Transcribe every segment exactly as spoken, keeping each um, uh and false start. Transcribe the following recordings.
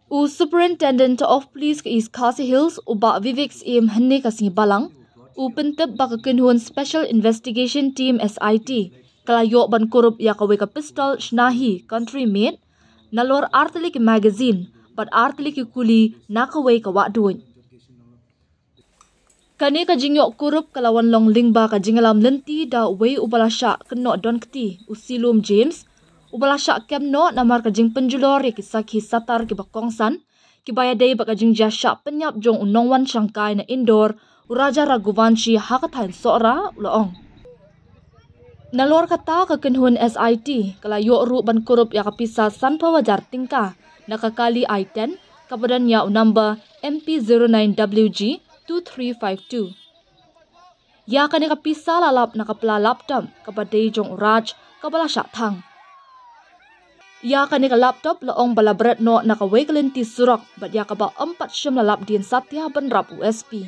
U Superintendent of Police ka East Khasi Hills, u Bah Vivek Syiem, hynne ka sngi Balang, u pyntip ba ka kynhun Special Investigation Team, S I T, ka la ïoh ban kurup ïa kawei ka pistol shna hi, country made, nalor artylli ki magazine bad artylli ki kuli na kawei ka wahduid. Kane ka jingïoh kurup ka la wan long lyngba ka jingïalam lynti da uwei uba la shah kynnoh don kti, u Silum James, uba la shah kem noh namar ka jingpynjulor ïa ki sakhi satar kiba kongsan, kiba ïadei bad ka jingjia shah pynïap jong u nongwan shangkai na Indore, u Raja Raghuvanshi, ha ka thaiñ Sohra, u la ong. Nalor kata, ka kynhun S I T ka la ïoh ruh ban kurup ïa ka pisa sanphew hajar tyngka na ka kali i ten, kaba don ïa u number M P zero nine W G two three five two. Ïa kane ka pisa la lap na ka pla laptop kaba dei jong u Raj, kaba la shah thang. Ïa kane ka laptop la ong ba la bret noh na kawei ka lynti surok, bad ïa kaba ym pat shym la lap dien satia bynrap u S P.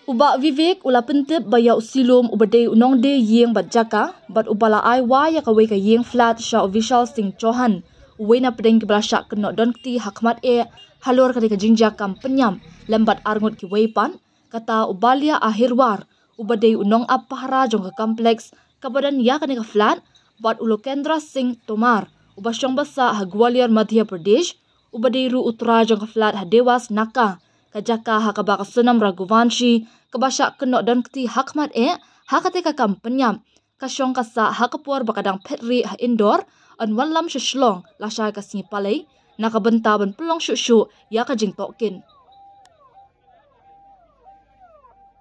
U Bah Vivek u la pyntip ba ïa u Silum, uba dei u nongdie ïing bad jaka, bad uba la ai wai ïa kawei ka ïing flat sha u Vishal Singh Chauhan, uwei na pdeng kiba la shah kynnoh don kti ha khmat eh halor kane ka jingjia kam pynïap, lem bad arngut kiwei pat, kata u Balia Ahirwar, uba dei u nongap pahara jong ka complex kaba don ïa kane ka flat, bad u Lokendra Singh Tomar, uba shong basa ha Gwalior, Madhya Pradesh, uba dei ruh u trai jong ka flat ha Dewas Naka, ka jaka ha kaba ka Sonam Raghuvanshi, kaba shah kynnoh don kti ha khmat eh ha kata ka kam pynïap, ka shong ka sah ha ka por ba ka dang phet rieh ha Indore, yn wallam sha Shillong lashai ka sngi Palei, na ka bynta ban pynlong shuh shuh ïa ka jingtohkit.